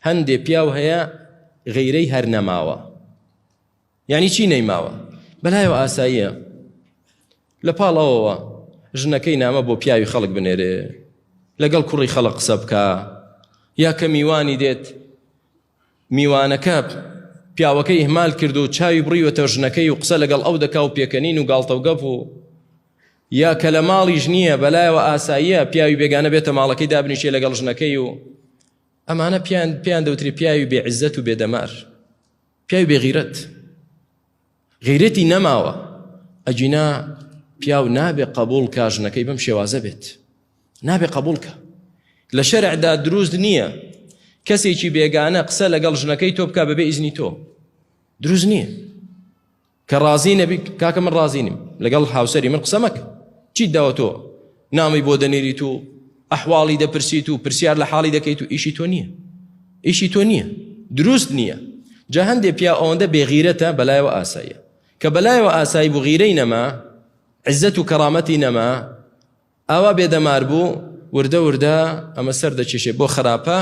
هەندێ پیاو هەیە غیرەی هەر نەماوە. یعنی چی نەیماوە؟ بەلایەوە ئاساییە. لە پاڵ ئەوەوە ژنەکەی نامە بۆ پیاوی خەڵک بنێرێ، لەگەڵ کوڕی خەڵک قسە بکا، یا کە میوانی دێت میوانەکە پیاوەکەی ئیهمال کرد و چاوی بڕیوەتە ژنەکەی و قسە لەگەڵ ئەو دەکا و پێکەنین و گاڵتەوگەپ و یا کە لە ماڵیش نییە بەلایەوە ئاساییە پیاوی بێگانە بێتە ماڵەکەی دابنیشێ لەگەڵ ژنەکەی و ئەمانە پیان پیان دەوتری پیاوی بێعزەت و بێدەمار پیاوی بێغیرەت غیرەتی نەماوە ئەگینا پیاو نابێ قبول کا ژنەکەی بەم شێوازە بێت نابێ قبول کە لە شەرعدا دروست نییە کەسێکی بێگانە قسە لەگەڵ ژنەکەی تۆ بکە بەبێ ئیزنی تۆ دروست نییە کە ڕازی نەبی کاکە من ڕازی نیم لەگەڵ هاوسەری من قسە مەکە چیت داوە تۆ نامی بۆ دەنێریت و ئەحواڵی دەپرسیت و پرسیار لە حاڵی دەکەیت و ئیشی تۆ نییە ئیشی تۆ نییە دروست نییە جا هەندێ پیا ئەوەندە بێغیرەتە بەلایەوە ئاساییە کە بەلایەوە ئاسایی بوو غیرەی نەما عزەت و کەرامەتی نەما ئاوا بێدەمار بوو وردە وردە ئەمە سەر دەکێشێ بۆ خراپە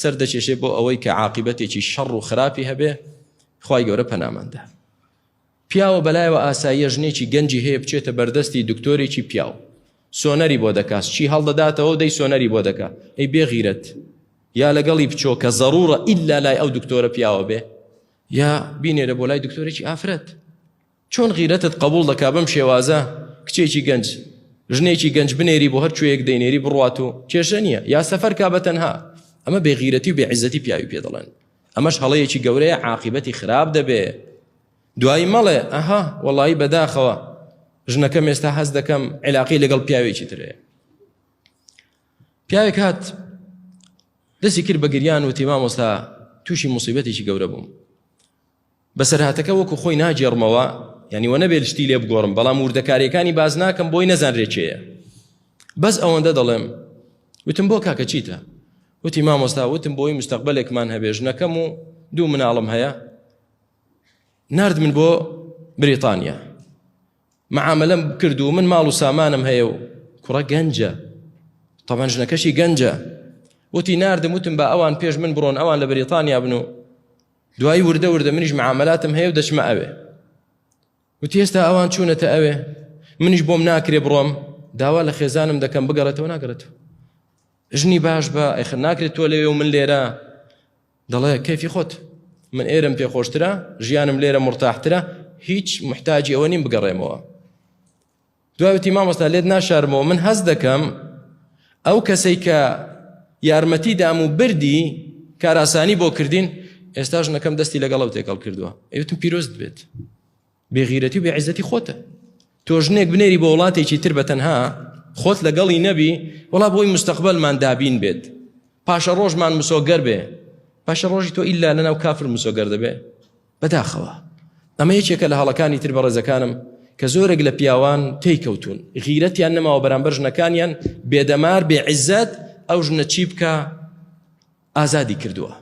سەر دەکێشێ بۆ ئەوەی کە عاقبەتێکی شەڕ و خراپی هەبێ خوای گەورە پەناماندا پیاوە بەلایەوە ئاساییە ژنێکی گەنجی هەیە بچێتە بەردەستی دکتۆرێکی پیاو سۆنەری بۆ دەکات چی هەڵدەداتەوە دەی سۆنەری بۆ دەکا ئەی بێغیرەت یا لەگەڵی بچۆ کە زەڕوڕە ئیلا لای ئەو دکتۆرە پیاوە بێ یا بینێرە بۆ لای دکتۆرێکی ئافرەت چۆن غیرەتت قبول دەکا بەم شێوازە کچێکی گەنج ژنێکی گەنج بنێری بۆ هەر کوێیەک دەینێری بڕوات و کێشە نییە یا سەفەر کا بە تەنها ئەمە بێغیرەتی و بێعزەتی پیاوی پێ دەڵێن ئەمەش هەڵەیەکی گەورەیە عاقیبەتی خراپ دەبێ دوایی مەڵێ ئەها وەڵایی بەداخەوە ژنەکەم ئێستا هەست دەکەم عیلاقی لەگەڵ پیاوێکی ترەیە پیاوێک هات دەستی کرد بە گریان وتی مامۆستا تووشی مصیبەتێکی گەورە بووم بەسەرهاتەکە وەکو خۆی ناگێڕمەوە یعنی وە نەبێت شتی لێ بگۆڕم بەڵام وردەکاریەکانی باز ناکەم بۆی نەزانرێ کێیە بەس ئەوەندە دەڵێم وتم بۆ کاکە چیتە وتی مامۆستا وتم بۆی مستەقبلێکمان هەبێ ژنەکەم و دوو مناڵم هەیە نرد من بۆ بریتانیا معاملەم کرد و من ماڵ و سامانم هەیە و کوڕە گەنجە تەبەن ژنەکەشی گەنجە وتی ناردم وتم بە ئەوان پێش من بڕۆن ئەوان لە بریتانیا بن و دوایی وردە وردە منیش معاملاتم هەیە و دەچمە ئەوێ وتی ئێستا ئەوان چوونەتە ئەوێ منیش بۆم ناکرێ بڕۆم داوا لە خێزانم دەکەم بگەڕێتەوە ناگەڕێتەوە ژنی باش بە ئەخر ناکرێت تۆ لەوێ و من لێرە دەڵێ کەفی خۆت من ئێرم پێخۆشترە ژیانم لێرە مرتاحترە هیچ محتاجی ئەوە نیم بگەڕێمەوە دوای وتی مامۆستا لێت ناشارمەوە من هەست دەکەم ئەو کەسەی کە یارمەتی دام و بردی کاراسانی بۆ کردین ئێستا ژنەکەم دەستی لەگەڵ ئەو تێکەڵ کردووە ئەوتم پیرۆزت بێت بێغیرەتی و بێعزەتی خۆتە تۆ ژنێک بنێری بۆ وڵاتێکی تر بە تەنها خۆت لەگەڵی نەبی وڵا بۆی مستەقبلمان دابین بێت پاشە ڕۆژمان مسۆگەر بێ پاشە ڕۆژی تۆ ئیلا لەناو کافر مسۆگەر دەبێ بەداخەوە ئەمە یەکێکە لە هەڵەکانی تر بەڕێزەکانم کە زۆرێک لە پیاوان تێیکەوتوون غیرەتیان نەماوە بەرامبەر ژنەکانیان بێدەمار بێ عیزەت ئەو ژنە چی بکە ئازادی کردووە.